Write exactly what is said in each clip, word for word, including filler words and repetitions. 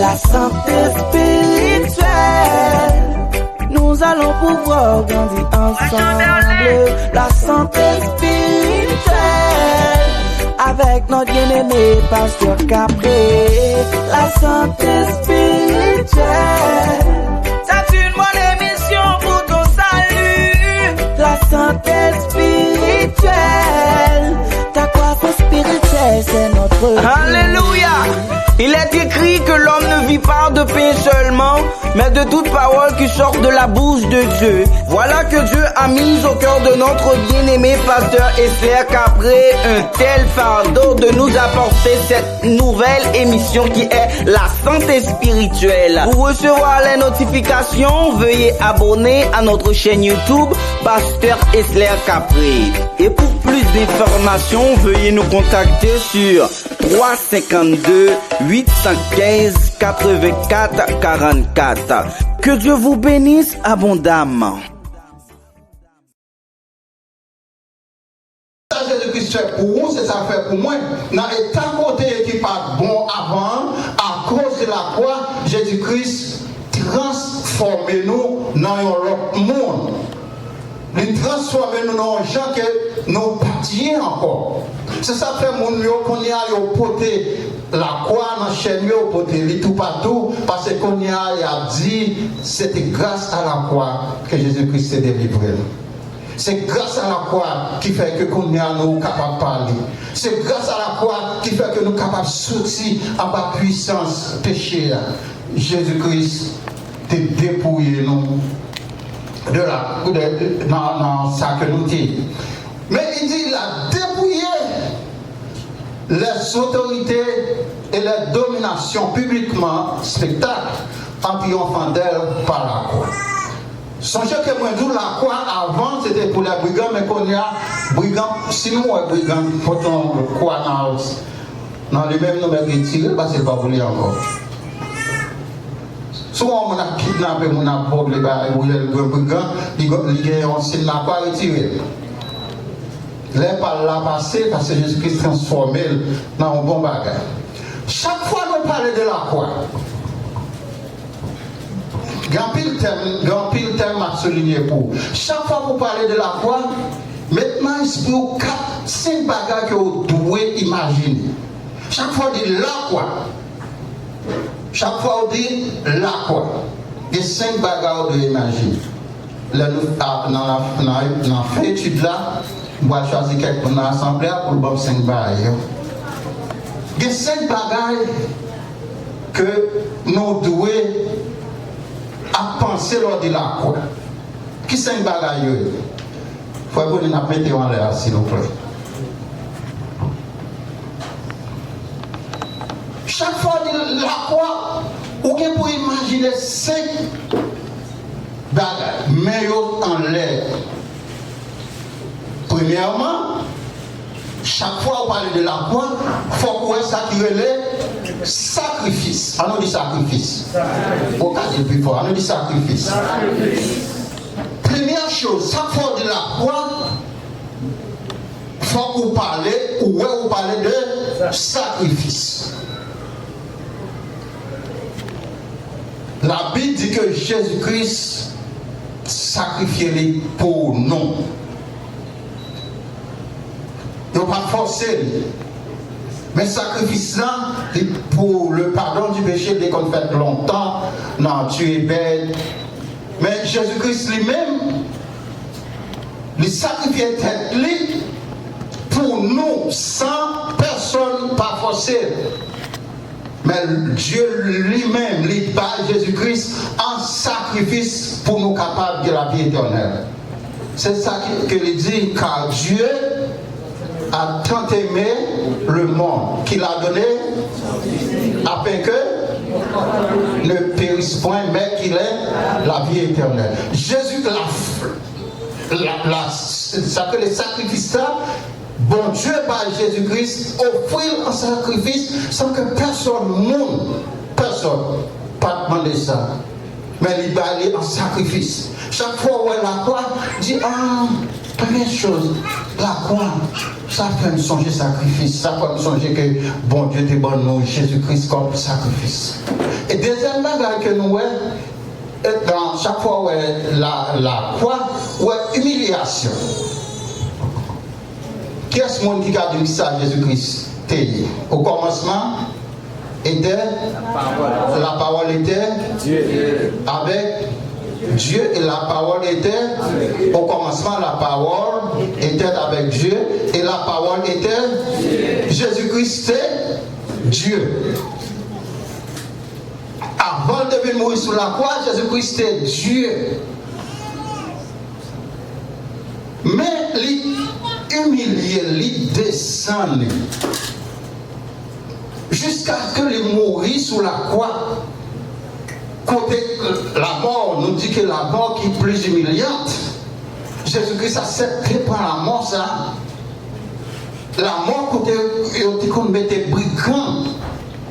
La santé spirituelle. Nous allons pouvoir grandir ensemble. La santé spirituelle. Avec notre bien-aimé pasteur Capré. La santé spirituelle. C'est une bonne émission pour ton salut. La santé spirituelle. Ta croissance spirituelle, c'est notre. Alléluia. Il est écrit que l'homme ne vit pas de pain seulement, mais de toute parole qui sort de la bouche de Dieu. Voilà que Dieu a mis au cœur de notre bien-aimé pasteur Esler Capré un tel fardeau de nous apporter cette nouvelle émission qui est la santé spirituelle. Pour recevoir les notifications, veuillez abonner à notre chaîne YouTube Pasteur Esler Capré. Et pour plus d'informations, veuillez nous contacter sur trois cinquante-deux, huit cent quinze, quatre-vingt-quatre, quarante-quatre. Que Dieu vous bénisse abondamment. Sa Jezikri fè pou ou, se sa l fè pou mwen. Nan eta kote ki pa t bon avan an, akoz de lakwa, Jezikri transfòme nou nan yon lòt moun. Li transfòme nou nan yon jan ke nou pa t ye ankò. Se sa k fè moun yo kounye a yo pote lakwa nan chèn yo, pote li toupatou, paske kounye a y ap di, se te gras a lakwa ke Jezikri te delivre nou. Se gras a lakwa ki fè ke kounye a nou kapab pale. Se gras a lakwa ki fè ke nou kapab soti anba pwisans peche a. Jezikri te depouye nou de la, de, nan, nan sa ke nou te ye. Men li di, l a depouye les autorités et les dominations publiquement, spectacle, en triomphant d'elles par la croix. Sonje ke mwen di w lakwa avan se te pou lè brigan, men kounye a, brigan, si nou wè brigan pote yon kwa nan, nan li menm, nou mèt retire l, paske l pa pou li ankò. Si w wè yon moun ap kidnape moun, ap vòlè bagay, ou wè l gen brigan, li gen yon siy lakwa, retire l. Lè pa l la pase, paske Jezikri transfòme l nan yon bon bagay. Chak fwa nou pale de lakwa, gen anpil tèm, gen anpil tèm m ap soulinye pou ou. Chak fwa pou w pale de lakwa, met nan espri w kat, senk bagay ke w dwe imajine. Chak fwa w di lakwa, chak fwa w di lakwa, gen senk bagay w dwe imajine. Lè nou ap nan, nan, nan fen etid la, m pral chwazi kèk moun nan asanble a pou l ban m senk bagay yo. Gen senk bagay ke nou dwe ap panse lè w di lakwa. Ki senk bagay yo ye? Frè Pauline ap mete yo anlè a, silvouplè. Chak fwa w di lakwa, ou gen pou imajine senk bagay. Men yo anlè. Premyèman, chak fwa ou pale de lakwa, fòk ou wè sa ki rele sakrifis. Ann nou di sakrifis. Ou ka di l pi fò. Ann nou di sakrifis. Premyè choz, chak fwa ou di lakwa, fòk ou pale, ou wè ou pale de sakrifis. Labib di ke Jezikri sakrifye li pou nou. Yo pa t fòse li. Men sakrifis la, li pou le pardon du péché, li konn fèt lontan nan tiye bèt. Men Jezikri li menm, li sakrifye tèt li pou nou san pèsonn pa fòse l. Men Dye li menm, li bay Jezikri an sakrifis pou nou kapab gen lavi etènèl. Se sa ki, ke li di, car Dieu a tant aimé le monde, qu'il a donné, afin que ne périsse point, mais qu'il ait la vie éternelle. Jezi la, la, la, sa ke le sakrifis la, Bondye bay Jezikri, ofri l an sakrifis san ke pèsonn moun, pèsonn, pa t mande sa. Men li bay li an sakrifis. Chak fwa w wè lakwa, di, ah, premye choz, lakwa, sa fè m sonje sakrifis. Sa fè m sonje ke Bondye te ban nou Jezikri kòm sakrifis. E dezyèm bagay ke nou wè, e, nan, chak fwa w wè la, lakwa, w wè imilyasyon. Kiyès moun ki ka di m kisa Jezi Kris te ye? Okòmansman, était, la parole était avec Dieu, et la parole était, au commencement, la parole était avec Dieu, et la parole était, Jezi Kris se Dye. Avan l te vin mouri sou lakwa, Jezi Kris se Dye. Men li imilye, li desann li. Jiskaske li mouri sou lakwa. Kote lamò, nou di ke lamò ki pli imilyant. Jezi Kris aksepte pran lamò sa. Lamò kote yo te konn mete brigan.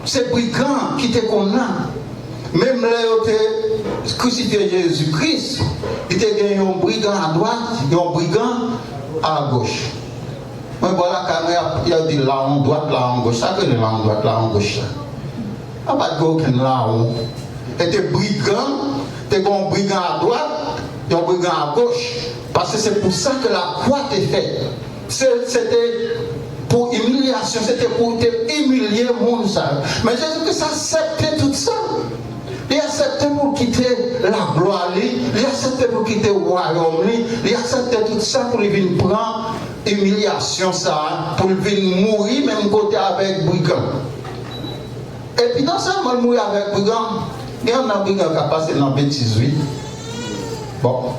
Se brigan ki te konn la. Menm lè yo te krisifye Jezi Kris, li te gen yon brigan adwat, yon brigan agoch. Mwen bò lakay mwen, y ap, y ap di lawon dwat, lawon goch. Sa k rele lawon dwat, lawon goch la? A pa t gen okenn lawon. E te brigan, te gen yon brigan adwat, yon brigan agoch. Paske se pou sa ke lakwa te fèt. Se, se te pou imilyasyon, se te pou te imilye moun sa yo. Men Jezi Kris aksepte tout sa. Li aksepte pou l kite laglwa li, li aksepte pou l kite wayòm li, li aksepte tout sa pou li vin pran imilyasyon sa a, pou l vin mouri menm kote avèk brigan. Epi non sèlman l mouri avèk brigan, gen yon nan brigan k ap pase nan betiz, wi. Bon,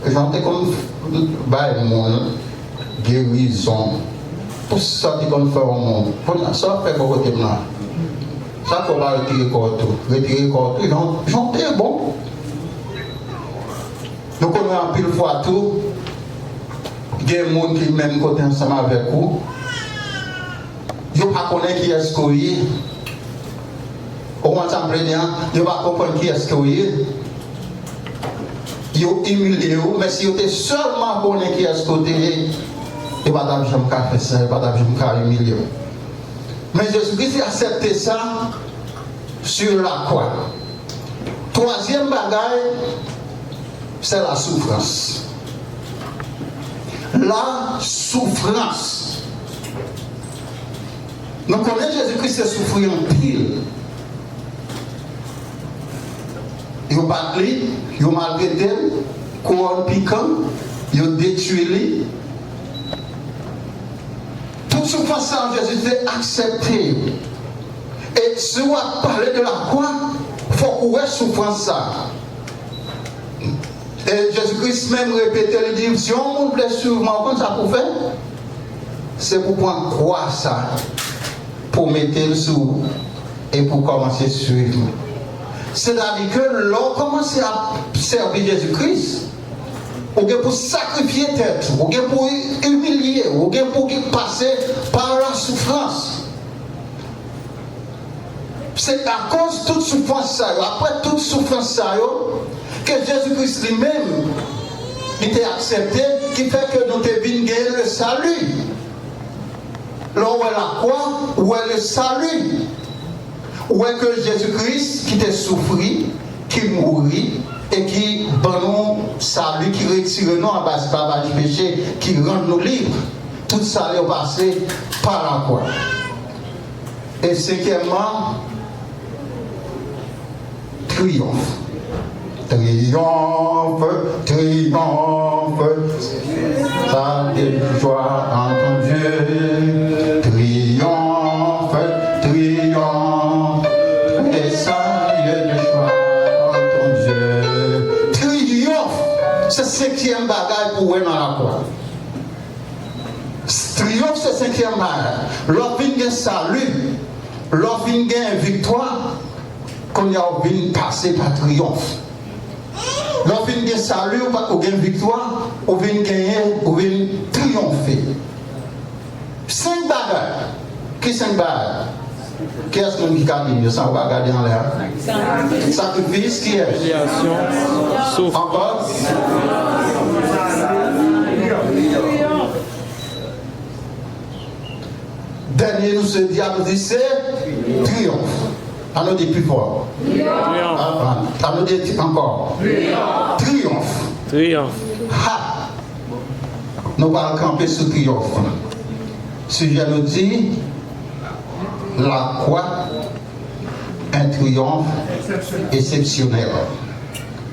jan te konn bay moun gerizon pou sa te konn fè yon moun. Kounye a, sa w ap fè bò kote m nan? Sa fè w pa retire kò w tou? Retire kò w tou, jan, jan w te bon. Nou konnen anpil fwa tou, gen moun ki menm kote ansanm avèk ou, yo pa konnen kiyès ke w ye. Ou konprann sa m vle di an? Yo pa konprann kiyès ke w ye. Yo imilye w, men si yo te sèlman konnen kiyès ke w te ye, yo pa t ap janm ka fè sa, yo pa t ap janm ka imilye w. Men Jezi Kris aksepte sa sur la croix. Twazyèm bagay, se la soufrans. La soufrans. Nou konnen Jezi Kris te soufri anpil. Yo bat li, yo maltrete l, kouwòn pikan, yo detwi li. Tout soufrans sa yo, Jezi te aksepte yo. E si w ap pale de lakwa, fòk ou wè soufrans sa. E Jezi Kris menm repete, li di, si yon moun vle swiv mwen, ou konn sa pou fè? Se pou pran kwa sa, pou mete l sou ou, e pou kòmanse swiv mwen. Sètadi ke lè w kòmanse ap sèvi Jezi Kris, ou gen pou sakrifye tèt ou, ou gen pou imilye w, ou gen pou pase pa la soufrans. Se akoz tout soufrans sa yo, apre tout soufrans sa yo, ke Jezi Kris li menm, li te aksepte, ki fè ke nou te vin gen le salut. Lè w wè lakwa, ou wè le salut. Ou wè ke Jezi Kris ki te soufri, ki mouri, e ki ban nou sali, ki retire nou anba esklavaj peche, ki rann nou lib. Tout sa yo pase pa lakwa. E senkyèmman, triyonf. Triyonf, triyonf, salut de joie en ton Dieu. Triyonf, triyonf, et salut de joie en ton Dieu. Triyonf, se senkyèm bagay pou wè nan lakwa. Triyonf se senkyèm bagay. Lè w fin gen sali, lè w fin gen viktwa, kounye a w vin pase pa triyonf. Lè w fin gen sali, ou pa, ou gen viktwa, ou vin genyen, ou vin triyonfe. Senk bagay. Ki senk bagay? Kiyès moun ki ka di m yo san w pa gade anlè a? Sakrifis, kiyès? Imilyasyon, soufrans. Ankò? Dènye nou se di a, nou di se triyonf. An nou di pi fò. Triyonf. An nou di ankò. Triyonf. Triyonf. Ha! Nou pral kanpe sou triyonf. Sijè nou di, la croix, un triomphe exceptionnel.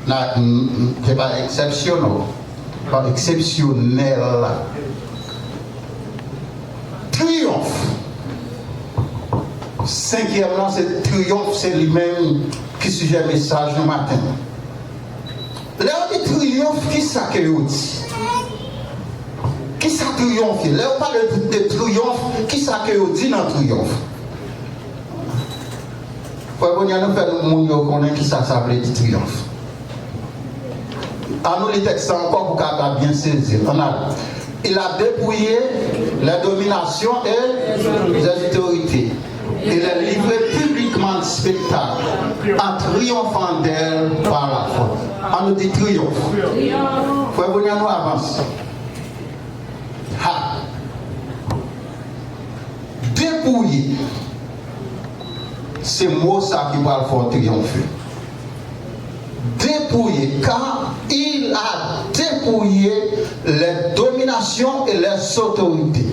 Se pa eksepsyonèl. Pa eksepsyonèl. Triyonf. Senkyèm lan, se triyonf, se li menm ki sijè mesaj nou maten. Lè yo di triyonf, kisa ke yo di? Kisa triyonf ye? Lè yo pale de triyonf, kisa ke yo di nan triyonf? Frè Bonyè, nou fè nou moun yo konnen kisa sa vle di triyonf. An nou li tèks la ankò pou kapab byen sezi l. Ann ale. Il a dépouillé les dominations et les autorités. Il est livré publiquement en spectacle, en triomphant d'elles par la foule. An nou di triyonf. Frè Bonyè, nou avanse. Ha! Depouye. Se mo sa ki pral fè w triyonfe. Dépouillé, car il a dépouillé les dominations et les autorités.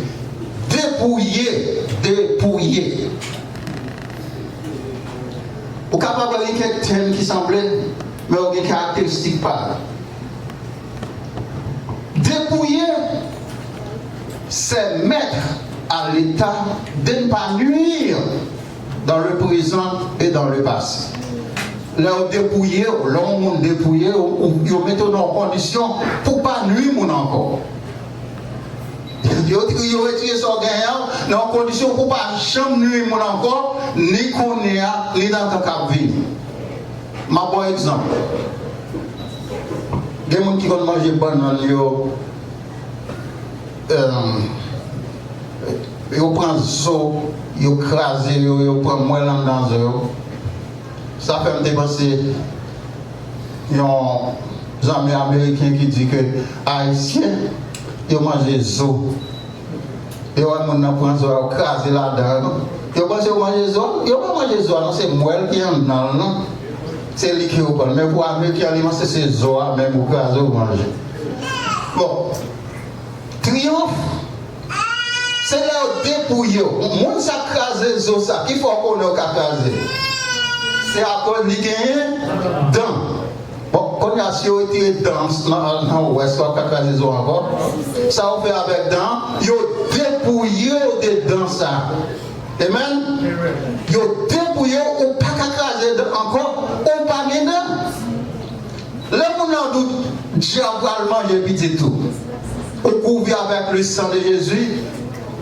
Depouye, depouye. Ou kapab gen kèk tèm ki sanble, men yo gen karakteristik pa yo. Dépouiller, c'est mettre à l'état de ne pas nuire dans le présent et dans le passé. Lè yo depouye w, lè yon moun depouye w, yo mete w nan yon kondisyon pou w pa nwi moun ankò. Yo, yo retire sa w genyen an nan yon kondisyon pou w pa janm nwi moun ankò, ni kounye a, ni nan tan k ap vini. M ap ba w egzanp. Gen moun ki konn manje bannann yo, yo pran zo, yo kraze yo, yo pran mwèl anndan zo yo. Sa fè m te panse yon zanmi ameriken ki di ke Ayisyen, yo manje zo. Yo wè moun nan pran zo a, yo kraze ladan an. Yo panse yo manje zo a? Yo pa manje zo a, non, se mwèl ki anndan l, non. Se li ki yo pran. Men pou Ameriken an, li panse se zo a menm ou kraze, ou manje. Bon. Triyonf, se lè yo depouye w. Moun sa k kraze zo sa, ki fè w konnen yo ka kraze? Se akoz li genyen dan. Bon, kounye a, si yo retire dan nan, nan wès, w ap ka kraze zo ankò. Sa yo fè avèk dan, yo depouye w de dan sa. Amen? Yo depouye w, ou pa ka kraze dan ankò, ou pa gen dan. Lè moun nan di w dyab pral manje pitit ou, ou kouvri avèk le sang de Jésus,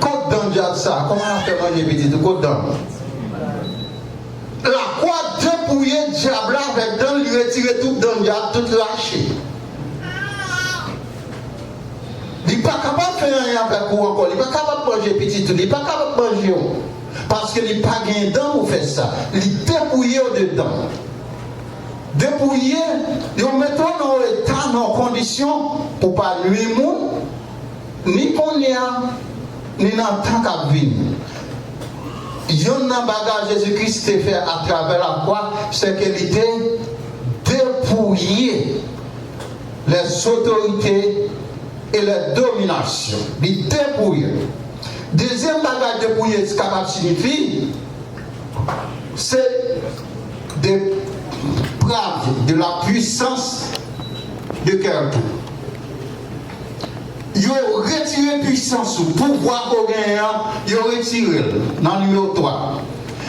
kot dan dyab sa? Kòman l ap fè manje pitit ou? Kot dan? Lakwa depouye dyab la avèk dan l, li retire tout dan dyab, tout rache. Li pa kapab fè anyen avèk ou ankò, li pa kapab manje pitit ou, li pa kapab manje w. Paske li pa gen dan pou fè sa. Li depouye w de dan. Depouye, yo mete w nan yon eta, nan yon kondisyon pou pa nwi moun, ni kounye a, ni nan tan k ap vini. Youn nan bagay Jezi Kris te fè atravè lakwa, se ke li te depouye les autorités et les dominations. Li depouye. Dezyèm bagay depouye kapab siyifi, se deprave de la puissance de quelqu'un. Yo retire pwisans ou, pouvwa ke w genyen an, yo retire l nan nimewo twa.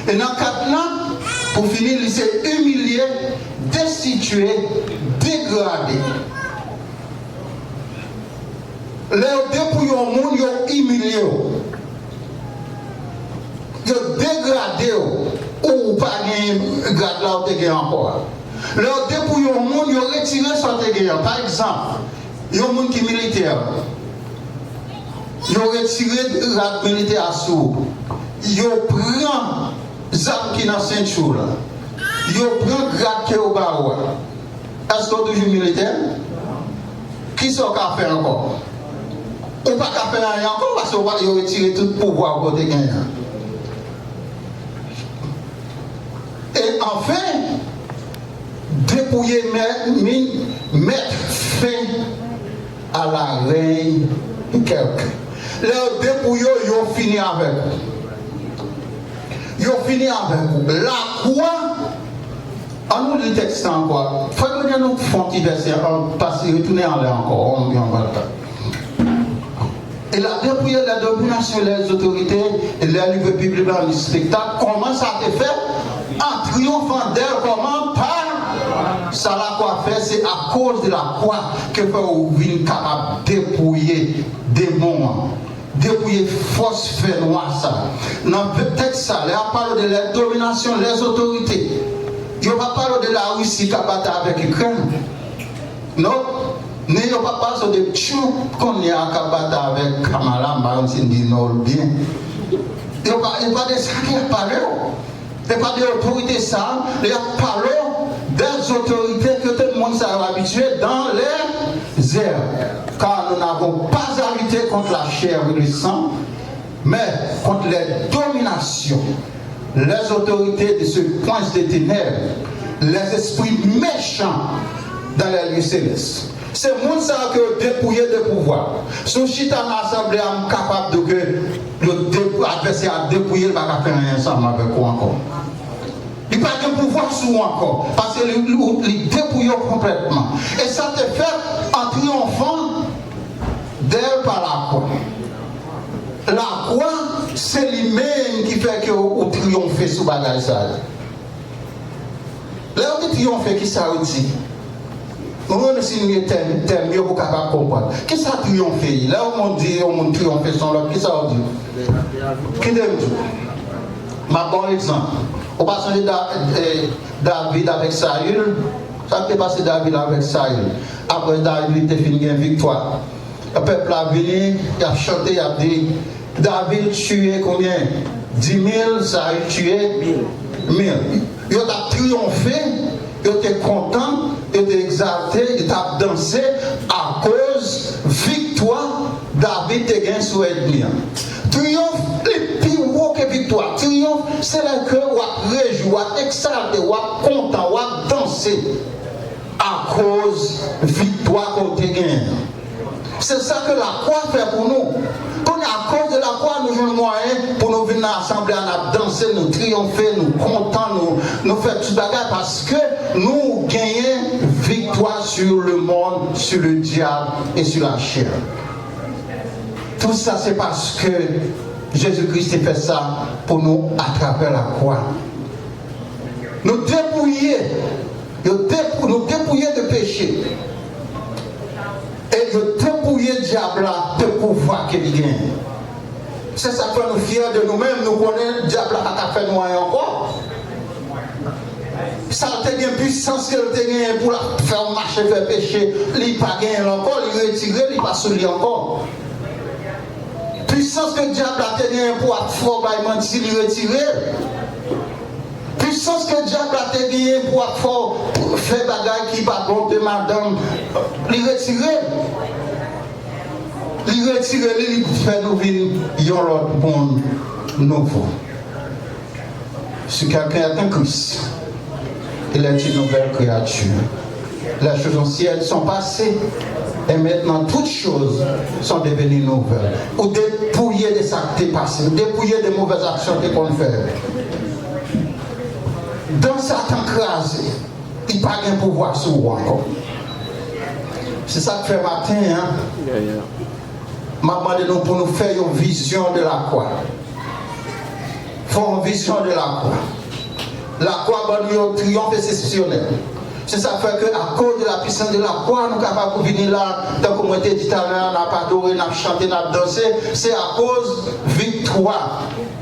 E nan kat lan, pou fini, li se imilye, destitye, degrade. Lè yo depouye yon moun, yo imilye w. Yo degrade w, ou pa gen grad la ou te gen ankò a. Lè yo depouye yon moun, yo retire sa w te gen an. Pa egzanp, yon moun ki militè, yo retire rad militè a sou ou. Yo pran zam ki nan senti w la. Yo pran grad ke yo ba ou a. Èske w toujou militè? Kisa w ka fè ankò? Ou pa ka fè anyen ankò, paske w pa, yo retire tout pouvwa w ke w te genyen an. anfen, depouye mèt, min, mèt fen a la rèy kèk. Lè yo depouye w, yo fini avèk ou. Yo fini avèk ou. Lakwa, ann nou li tèks la ankò. Fòk mwen di nou fè yon ti vèsè, an, pase retounen anlè ankò, yon, yon bal tan. Il a dépouillé les dominations, les autorités, et les livré publiquement en spectacle. Kòman sa te fèt? An triyonfan dèl kòman? Pa sa lakwa fè, se akoz de lakwa ke fè ou vin kapab depouye demon an, depouye fòs fènwa sa. Nan tèks sa, lè y ap pale de les dominations, les autorités, yo pa pale de Larisi k ap batay avèk Ikrèn. Non, ni yo pa pase de Trump kounye a k ap batay avèk Kamala, m pa konn si m di non l byen. Yo pa, e pa de sa ki ap pale yo. E pa de otorite sa, y ap pale des autorités ke tout moun sa yo abitye dans les airs. Car nous n'avons pas à lutter contre la chair et le sang, mais contre les dominations, les autorités de ce prince des ténèbres, les esprits méchants dans les lieux célestes. Se moun sa yo ke yo depouye de pouvwa. Si w chita nan asanble a, m kapab di w ke yo depou-, advèsè a depouye, l pa ka fè anyen ansanm avèk ou ankò. Li pa gen pouvwa sou ou ankò, paske li, li, li depouye w konplètman. E sa te fèt an triyonfan dèl pa lakwa. Lakwa, se li menm ki fè ke ou, ou triyonfe sou bagay sa yo. Lè yo di triyonfe, ki sa yo di? Nou renmen si nou gen tèm, tèm yo pou kapab konprann. Ki sa triyonfe ye? Lè yon moun di yon moun triyonfe sou yon lòt, ki sa yo di? Kite m di w. M ap ba w egzanp. Ou pa sonje Da-, eh, David avèk Sayil? Sa k te pase David avèk Sayil? Apre David te fin gen viktwa, pèp la vini, y ap chante, y ap di, David tiye konbyen? Dis mille, Sayil tiye mil. Yo t ap triyonfe, yo te kontan, yo te egzalte, yo t ap danse akoz viktwa David te gen sou ènmi an. Triyonf li pi wo ke viktwa. Triyonf, se lè ke w ap rejwi, w ap egzalte, w ap kontan, w ap danse akoz viktwa ke w te genyen an. Se sa ke lakwa fè pou nou. Kounye a, akoz de lakwa, nou jwenn mwayen pou nou vin nan asanble a, n ap danse, nou triyonfe, nou kontan, nou, nou fè tout bagay, paske nou genyen viktwa sur le monde, sur le diable et sur la chair. Tout sa, se paske Jezi Kris te fè sa pou nou atravè lakwa. Nou depouye, yo depou-, nou depouye de peche. E yo depouye dyab la de pouvwa ke li genyen. Se sa k fè nou fyè de nou menm, nou konnen dyab la pa ka fè nou anyen ankò. Sa l te gen, pwisans ke l te genyen pou l ap fè w mache fè peche, li pa genyen l ankò, li retire, li pa sou li ankò. Pwisans ke dyab la te genyen pou ap fè w bay manti, li retire l. Pwisans ke dyab la te genyen pou ap fè w fè bagay ki pa bon de madanm, li retire l. Li retire li, li fè nou vin yon lòt moun nouvo. Si quelqu'un est en Christ, il est une nouvelle créature. Les choses anciennes sont passées, et maintenant toutes choses sont devenues nouvelles. Ou depouye de sa k te pase, ou depouye de movèz aksyon ke w konn fè. Dan Satan kraze, li pa gen pouvwa sou ou ankò. Se sa k fè maten an, m ap mande nou pou nou fè yon vizyon de lakwa. Fè yon vizyon de lakwa. Lakwa ban nou yon triyonf eksepsyonèl. Se sa k fè ke, akoz de la puissance de la croix, nou kapab vini la, tankou mwen te di talè a, n ap adore, n ap chante, n ap danse. Se akoz viktwa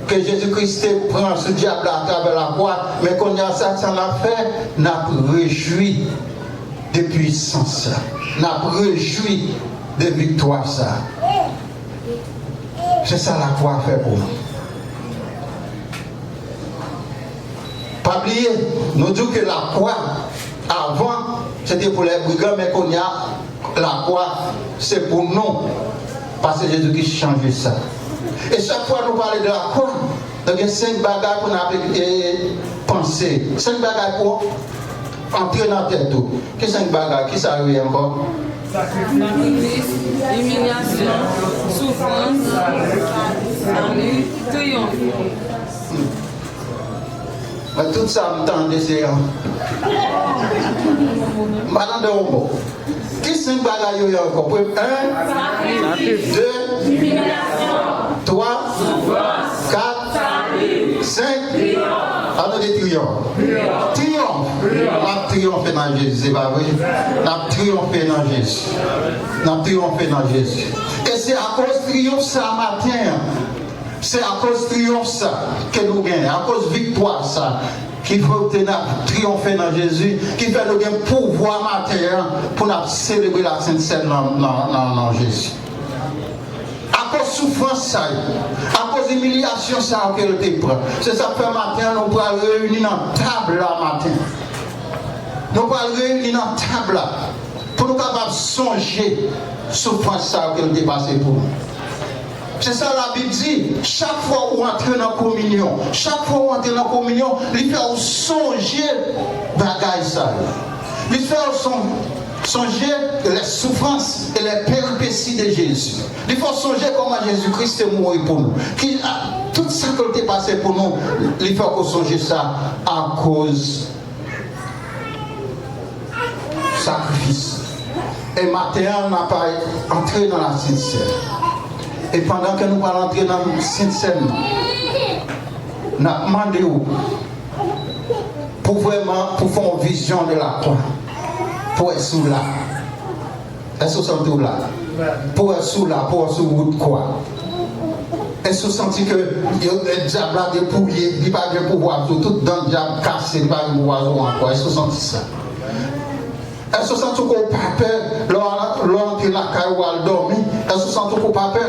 ke Jezi Kris te pran sou dyab la atravè lakwa. Men kounye a, sa, sa n ap fè, n ap rejwi de pwisans la. N ap rejwi de viktwa sa. Se sa lakwa fè pou nou. Pa bliye, nou di w ke lakwa, avan, se te pou lè brigan, men kounye a, lakwa, se pou nou. Paske Jezi Kris chanje sa. E chak fwa nou pale de lakwa, nou gen senk bagay pou n ap, e, Panse. Senk bagay pou antre nan tèt ou. Ki senk bagay? Ki sa yo ye ankò? Sakrifis, imilyasyon, soufrans, sali, triyonf. Men tout sa m tande se an. M pa tande yon mo. Ki senk bagay yo ye ankò? Premye, en, de, twa, kat, senk. Ann di triyonf. Triyonf. N ap triyonfe nan Jezi, se pa vre? N ap triyonfe nan Jezi. N ap triyonfe nan Jezi. E se akoz triyonf sa maten an. Se akoz triyonf sa ke nou genyen, akoz viktwa sa ki fè nou te n ap triyonfe nan Jezi, ki fè nou gen pouvwa maten an pou n ap selebre Lasent Sèn nan, nan, nan, nan Jezi. Akoz soufrans sa yo, akoz imilyasyon sa yo ke l te pran, se sa k fè maten an nou pral reyini nan tab la maten. Nou pral reyini nan tab la pou nou kapab sonje soufrans sa yo ke l te pase pou nou. Se sa Labib di, chak fwa ou antre nan kominyon, chak fwa ou antre nan kominyon, li fè ou sonje bagay sa yo. Li fè ou son, sonje les souffrances et les péripéties de Jésus. Li fè ou sonje kòman Jezi Kris te mouri pou nou. Ki, a, tout sa ke l te pase pou nou, li fè ou sonje sa akoz sakrifis. E maten an, n ap antre nan Lasent Sèn. E pandan ke nou pral antre nan Lasent Sèn nan, n ap mande w pou vrèman, pou fè yon vizyon de lakwa. Pou wè si w la. Èske w santi w la? Pou wè si w la, pou wè si w wout kwa. Èske w santi ke yo, e, dyab la depouye, li pa gen pouvwa sou tout dan dyab kase, li pa gen pouvwa sou ankò? Èske w santi sa? Èske w santi ke w pa pè lè w al, lè w antre lakay ou al dòmi? Èske w santi ke w pa pè?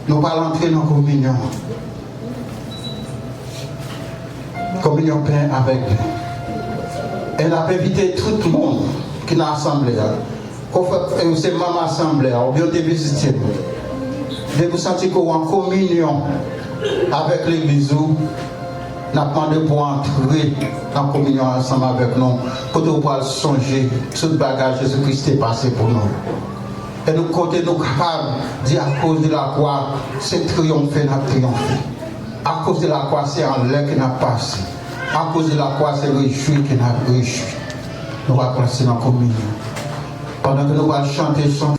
Nou pral antre nan kominyon. Kominyon pen avèk pen. E n ap envite tout moun ki nan asanble a. Ke w fè, e w se manm asanble a, oubyen w te vizite nou. Depi w santi ke w an kominyon avèk legliz ou, n ap mande pou w antre nan kominyon ansanm avèk nou, kote w pral sonje tout bagay Jezi Kris te pase pou nou. E nou, kote nou kapab di, akoz de lakwa, se triyonfe n ap triyonfe. Akoz de lakwa, se anlè ke n ap pase. Akoz de lakwa, se rejwi ke n ap rejwi. Nou va pase nan kominyon. Pandan ke nou va chante, chante,